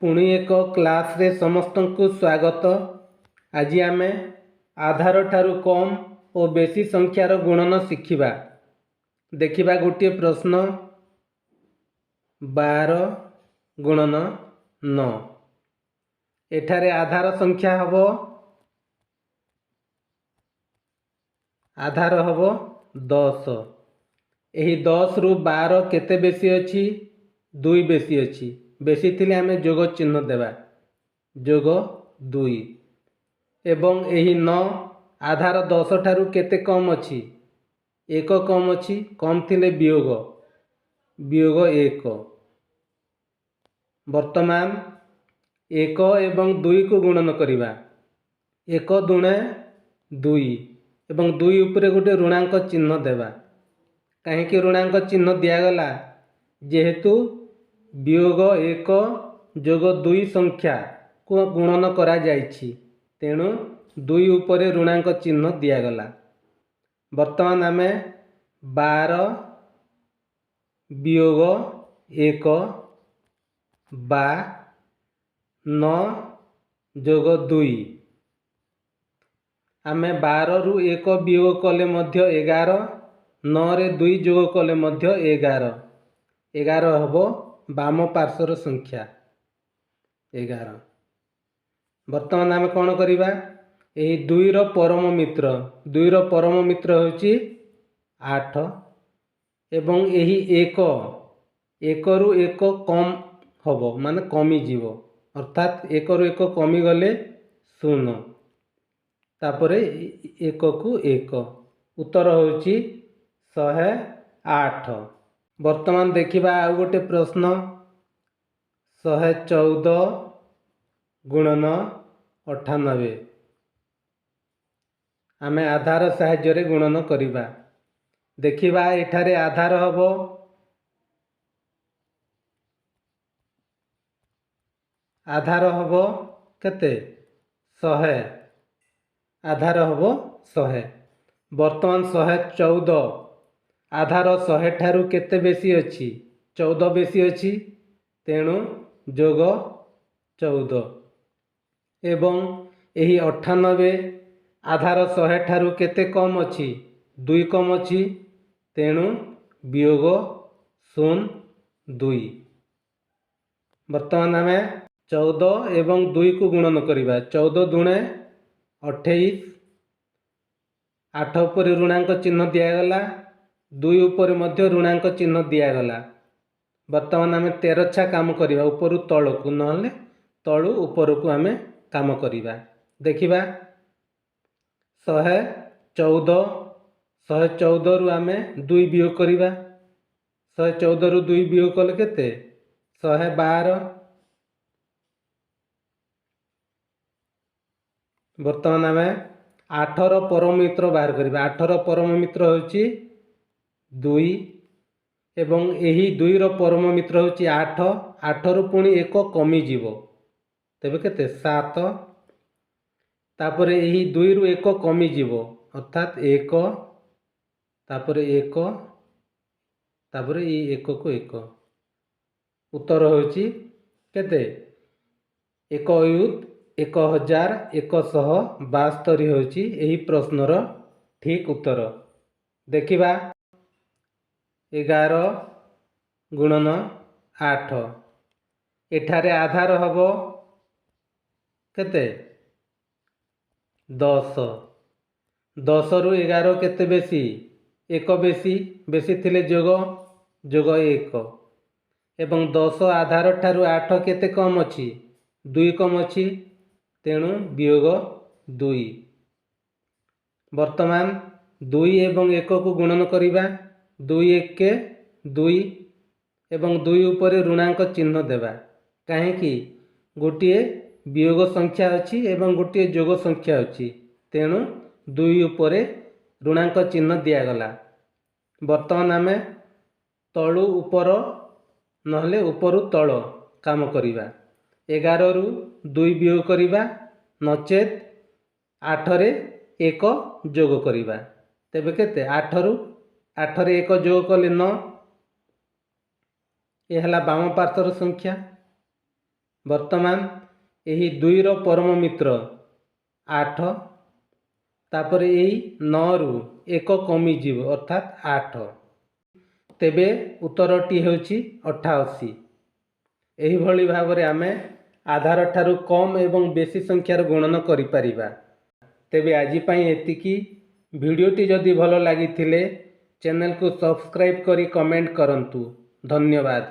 ପୁଣି ଏକ କ୍ଲାସ୍ରେ ସମସ୍ତଙ୍କୁ ସ୍ୱାଗତ। ଆଜି ଆମେ ଆଧାର ଠାରୁ କମ୍ ଓ ବେଶୀ ସଂଖ୍ୟାର ଗୁଣନ ଶିଖିବା। ଦେଖିବା ଗୋଟିଏ ପ୍ରଶ୍ନ, 12 ଗୁଣନ 9। ଏଠାରେ ଆଧାର ସଂଖ୍ୟା ହେବ, ଆଧାର ହେବ 10। ଏହି 10ରୁ 12 କେତେ ବେଶୀ ଅଛି? 2 ବେଶୀ ଅଛି। ବେଶୀ ଥିଲେ ଆମେ ଯୋଗ ଚିହ୍ନ ଦେବା, ଯୋଗ 2। ଏବଂ ଏହି 9 ଆଧାର 10 ଠାରୁ କେତେ କମ୍ ଅଛି? 1 କମ୍ ଅଛି। କମ୍ ଥିଲେ ବିୟୋଗ, ବିୟୋଗ 1। ବର୍ତ୍ତମାନ 1 ଏବଂ 2କୁ ଗୁଣନ କରିବା। 1 ଦୁଣେ 2 ଏବଂ 2 ଉପରେ ଗୋଟେ ଋଣାଙ୍କ ଚିହ୍ନ ଦେବା। କାହିଁକି ଋଣାଙ୍କ ଚିହ୍ନ ଦିଆଗଲା? ଯେହେତୁ ବିୟୋଗ 1 ଯୋଗ 2 ସଂଖ୍ୟାକୁ ଗୁଣନ କରାଯାଇଛି, ତେଣୁ 2 ଉପରେ ଋଣାଙ୍କ ଚିହ୍ନ ଦିଆଗଲା। ବର୍ତ୍ତମାନ ଆମେ 12 ବିୟୋଗ 1 ବା 9 ଯୋଗ 2। ଆମେ 12ରୁ 1 ବିୟୋଗ କଲେ ମଧ୍ୟ 11, 9ରେ 2 ଯୋଗ କଲେ ମଧ୍ୟ 11। 11 ହେବ ବାମ ପାର୍ଶ୍ୱର ସଂଖ୍ୟା 11। ବର୍ତ୍ତମାନ ଆମେ କ'ଣ କରିବା? ଏହି 2ର ପରମ ମିତ୍ର, 2ର ପରମ ମିତ୍ର ହେଉଛି 8 ଏବଂ ଏହି 1, 1ରୁ 1 କମ୍ ହେବ, ମାନେ କମିଯିବ, ଅର୍ଥାତ୍ 1ରୁ 1 କମିଗଲେ 0, ତାପରେ 1କୁ 1। ଉତ୍ତର ହେଉଛି 108। ବର୍ତ୍ତମାନ ଦେଖିବା ଆଉ ଗୋଟେ ପ୍ରଶ୍ନ, 114 ଗୁଣନ 98। ଆମେ ଆଧାର ସାହାଯ୍ୟରେ ଗୁଣନ କରିବା। ଦେଖିବା ଏଠାରେ ଆଧାର ହେବ, ଆଧାର ହେବ କେତେ? 100। ଆଧାର ହେବ 100। ବର୍ତ୍ତମାନ 114 ଆଧାର 100 ଠାରୁ କେତେ ବେଶୀ ଅଛି? 14 ବେଶୀ ଅଛି, ତେଣୁ ଯୋଗ 14। ଏବଂ ଏହି 98 ଆଧାର 100 ଠାରୁ କେତେ କମ୍ ଅଛି? 2 କମ୍ ଅଛି, ତେଣୁ ବିୟୋଗ 0 2। ବର୍ତ୍ତମାନ ଆମେ 14 ଏବଂ 2କୁ ଗୁଣନ କରିବା। 14 ଦୁଣେ 28, 8 ଉପରେ ଋଣାଙ୍କ ଚିହ୍ନ ଦିଆଗଲା, 2 ଉପରେ ମଧ୍ୟ ଋଣାଙ୍କ ଚିହ୍ନ ଦିଆଗଲା। ବର୍ତ୍ତମାନ ଆମେ ତେରଛା କାମ କରିବା, ଉପରୁ ତଳକୁ ନହେଲେ ତଳୁ ଉପରକୁ ଆମେ କାମ କରିବା। ଦେଖିବା 114, 114ରୁ ଆମେ 2 ବିୟୋଗ କରିବା। 114ରୁ 2 ବିୟୋଗ କଲେ କେତେ? 112। ବର୍ତ୍ତମାନ ଆମେ 8ର ପରମ ମିତ୍ର ବାହାର କରିବା। 8ର ପରମ ମିତ୍ର ହେଉଛି 2 ଏବଂ ଏହି 2ର ପରମ ମିତ୍ର ହେଉଛି 8। 8ରୁ ପୁଣି 1 କମିଯିବ, ତେବେ କେତେ? 7। ତାପରେ ଏହି 2ରୁ 1 କମିଯିବ, ଅର୍ଥାତ୍ 1, ତାପରେ 1, ତାପରେ ଏଇ 1କୁ 1। ଉତ୍ତର ହେଉଛି କେତେ? ଏକ ଅୟୁତ 1172 ହେଉଛି ଏହି ପ୍ରଶ୍ନର ଠିକ୍ ଉତ୍ତର। ଦେଖିବା 11 ଗୁଣନ 8। ଏଠାରେ ଆଧାର ହେବ କେତେ? 10। 10ରୁ 11 କେତେ ବେଶୀ? 1 ବେଶୀ। ବେଶୀ ଥିଲେ ଯୋଗ, ଯୋଗ 1। ଏବଂ 10 ଆଧାର ଠାରୁ 8 କେତେ କମ୍ ଅଛି? 2 କମ୍ ଅଛି, ତେଣୁ ବିୟୋଗ 2। ବର୍ତ୍ତମାନ 2 ଏବଂ 1କୁ ଗୁଣନ କରିବା। 2 ଏକେ 2 ଏବଂ 2 ଉପରେ ଋଣାଙ୍କ ଚିହ୍ନ ଦେବା। କାହିଁକି? ଗୋଟିଏ ବିୟୋଗ ସଂଖ୍ୟା ଅଛି ଏବଂ ଗୋଟିଏ ଯୋଗ ସଂଖ୍ୟା ଅଛି, ତେଣୁ 2 ଉପରେ ଋଣାଙ୍କ ଚିହ୍ନ ଦିଆଗଲା। ବର୍ତ୍ତମାନ ଆମେ ତଳୁ ଉପର ନହେଲେ ଉପରୁ ତଳ କାମ କରିବା। 11ରୁ 2 ବିୟୋଗ କରିବା, ନଚେତ୍ 8ରେ 1 ଯୋଗ କରିବା। ତେବେ କେତେ? 8ରୁ 8ରେ 1 ଯୋଗ କଲେ 9। ଏ ହେଲା ବାମ ପାର୍ଶ୍ୱର ସଂଖ୍ୟା। ବର୍ତ୍ତମାନ ଏହି 2ର ପରମ ମିତ୍ର 8, ତାପରେ ଏଇ 9ରୁ 1 କମିଯିବ, ଅର୍ଥାତ୍ 8। ତେବେ ଉତ୍ତରଟି ହେଉଛି 88। ଏହିଭଳି ଭାବରେ ଆମେ ଆଧାର ଠାରୁ କମ୍ ଏବଂ ବେଶୀ ସଂଖ୍ୟାର ଗୁଣନ କରିପାରିବା। ତେବେ ଆଜି ପାଇଁ ଏତିକି। ଭିଡ଼ିଓଟି ଯଦି ଭଲ ଲାଗିଥିଲେ, ଚ୍ୟାନେଲକୁ ସବସ୍କ୍ରାଇବ୍ କରି କମେଣ୍ଟ କରନ୍ତୁ। ଧନ୍ୟବାଦ।